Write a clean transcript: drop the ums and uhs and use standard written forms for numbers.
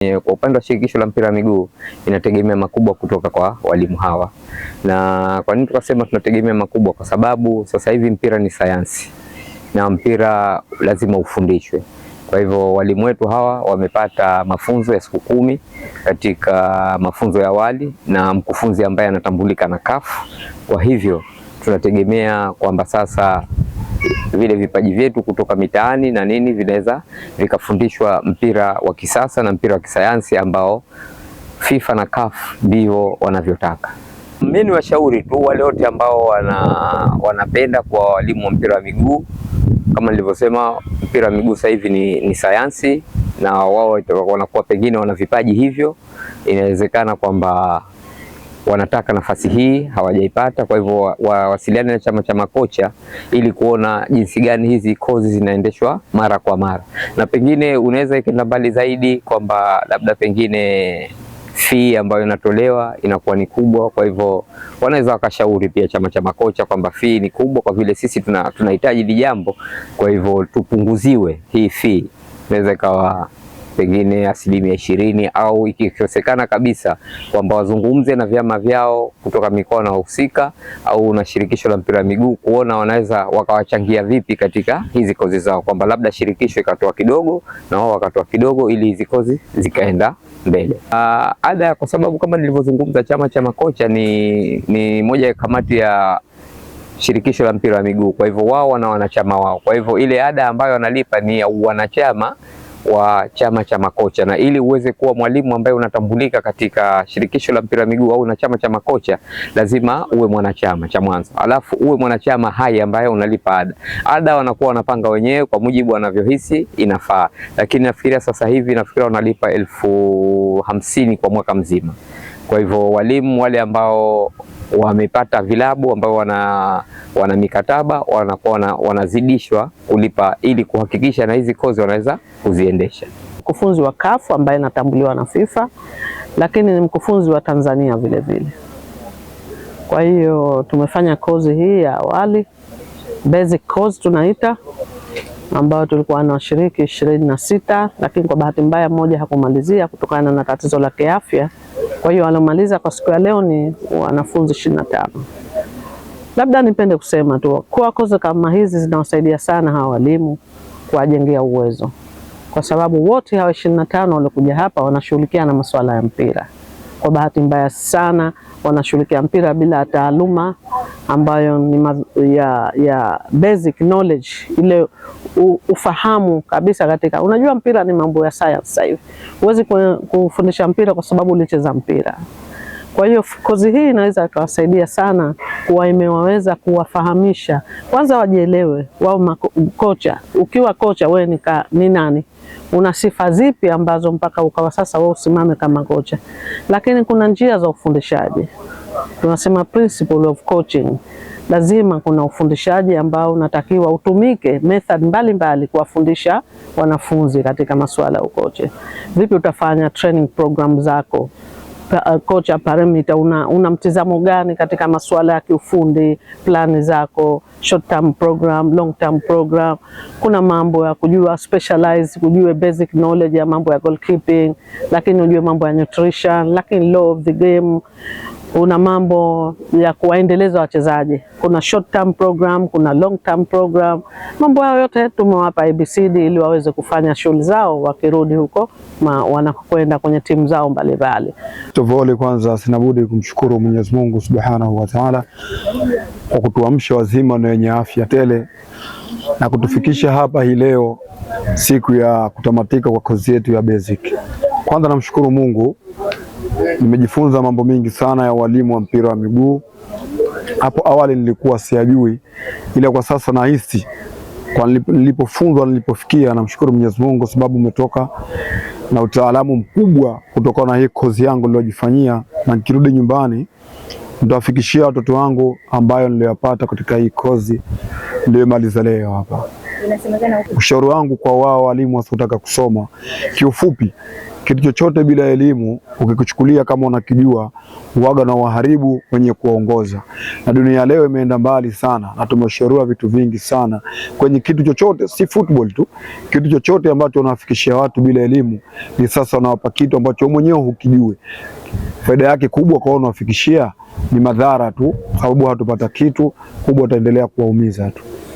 Kwa upande wa shirikisho la mpira wa miguu inategemea makubwa kutoka kwa walimu hawa. Na kwa nini tukasema tunategemea makubwa? Kwa sababu sasa hivi mpira ni sayansi na mpira lazima ufundishwe. Kwa hivyo walimu wetu hawa wamepata mafunzo ya siku 10 katika mafunzo ya awali na mkufunzi ambaye anatambulika na CAF. Kwa hivyo tunategemea kwamba sasa vile vipaji vyetu kutoka mitaani na nini vinaweza vikafundishwa mpira wa kisasa na mpira wa kisayansi ambao FIFA na CAF ndio wanavyotaka. Mimi ni washauri tu wale wote ambao wanapenda kwa walimu wa mpira wa miguu. Kama nilivyosema, mpira wa miguu sasa hivi ni sayansi na wao wanakuwa pengine wana vipaji hivyo, inawezekana kwamba wanataka nafasi hii hawajaipata. Kwa hivyo wawasiliane na chama cha makocha ili kuona jinsi gani hizi kozi zinaendeshwa mara kwa mara, na pengine unaweza ikaenda mbali zaidi kwamba labda pengine fee ambayo inatolewa inakuwa ni kubwa. Kwa hivyo wanaweza wakashauri pia chama cha makocha kwamba fee ni kubwa, kwa vile sisi tunahitaji hili jambo, kwa hivyo tupunguziwe hii fee. Inaweza ikawa pengine 20% au ikikosekana kabisa kwamba wazungumze na vyama vyao kutoka mikoa na husika au na shirikisho la mpira wa miguu kuona wanaweza wakawachangia vipi katika hizi kozi zao, kwamba labda shirikisho ikatoa kidogo na wao wakatoa kidogo ili hizi kozi zikaenda mbele. Ada, kwa sababu kama nilivyozungumza, chama cha makocha ni moja ya kamati ya shirikisho la mpira wa miguu, kwa hivyo wao wana wanachama wao, kwa hivyo ile ada ambayo wanalipa ni ya wanachama wa chama cha makocha, na ili uweze kuwa mwalimu ambaye unatambulika katika shirikisho la mpira wa miguu au na chama cha makocha lazima uwe mwanachama cha mwanzo, alafu uwe mwanachama hai ambaye unalipa ada. Ada wanakuwa wanapanga wenyewe kwa mujibu wanavyohisi inafaa, lakini nafikiria sasa hivi nafikiria wanalipa 50,000 kwa mwaka mzima. Kwa hivyo walimu wale ambao wamepata vilabu ambao wana mikataba wanakuwa wanazidishwa kulipa ili kuhakikisha na hizi kozi wanaweza kuziendesha. Mkufunzi wa CAF ambaye anatambuliwa na FIFA, lakini ni mkufunzi wa Tanzania vile vile. Kwa hiyo tumefanya kozi hii ya awali, basic course tunaita, ambayo tulikuwa na washiriki 26, lakini kwa bahati mbaya mmoja hakumalizia kutokana na tatizo la kiafya. Kwa hiyo waliomaliza kwa siku ya leo ni wanafunzi 25. Labda nipende kusema tu kuwa kozi kama hizi zinawasaidia sana hawa walimu kuwajengea uwezo, kwa sababu wote hawa 25 waliokuja hapa wanashughulikia na masuala ya mpira. Kwa bahati mbaya sana wanashughulikia mpira bila taaluma ambayo ni ya basic knowledge, ile ufahamu kabisa katika, unajua mpira ni mambo ya science sasa hivi. Huwezi kufundisha mpira kwa sababu ulicheza mpira. Kwa hiyo kozi hii inaweza ikawasaidia sana kuwa imewaweza kuwafahamisha kwanza, wajielewe wao kocha. Ukiwa kocha wewe ni nani, una sifa zipi ambazo mpaka ukawa sasa wewe usimame kama kocha. Lakini kuna njia za ufundishaji, tunasema principle of coaching. Lazima kuna ufundishaji ambao unatakiwa utumike method mbalimbali kuwafundisha wanafunzi katika masuala ya ukocha. Vipi utafanya training program zako? Kocha parameter, una mtizamo gani katika masuala ya kiufundi, plani zako, short term program, long term program. Kuna mambo ya kujua specialize, kujua basic knowledge ya mambo ya goalkeeping, lakini ujue mambo ya nutrition, lakini law of the game. Kuna mambo ya kuwaendeleza wachezaji, kuna short term program, kuna long term program. Mambo hayo yote tumewapa ABCD ili waweze kufanya shughuli zao wakirudi huko wanakokwenda kwenye timu zao mbalimbali. Tovole, kwanza sina budi kumshukuru Mwenyezi Mungu Subhanahu wa Ta'ala kwa kutuamsha wazima na wenye afya tele na kutufikisha hapa hii leo, siku ya kutamatika kwa kozi yetu ya basic. Kwanza namshukuru Mungu, nimejifunza mambo mingi sana ya walimu wa mpira wa miguu. Hapo awali nilikuwa siyajui, ila kwa sasa nahisi kwa nilipofunzwa, nilipofikia, namshukuru Mwenyezi Mungu sababu umetoka na utaalamu mkubwa kutokana na hii kozi yangu niliyojifanyia, na nikirudi nyumbani nitawafikishia watoto wangu ambayo niliyopata katika hii kozi niliyomaliza leo hapa. Ushauri wangu kwa wao walimu wasiotaka kusoma, kiufupi, Kitu chochote bila elimu ukikuchukulia kama unakijua, uwaga na waharibu wenye kuwaongoza. Na dunia leo imeenda mbali sana, na tumeshauriwa vitu vingi sana kwenye kitu chochote, si football tu, kitu chochote ambacho unawafikishia watu bila elimu, ni sasa unawapa kitu ambacho wewe mwenyewe hukijui. Faida yake kubwa kwa unawafikishia ni madhara tu, sababu hatupata kitu kubwa, utaendelea kuwaumiza tu.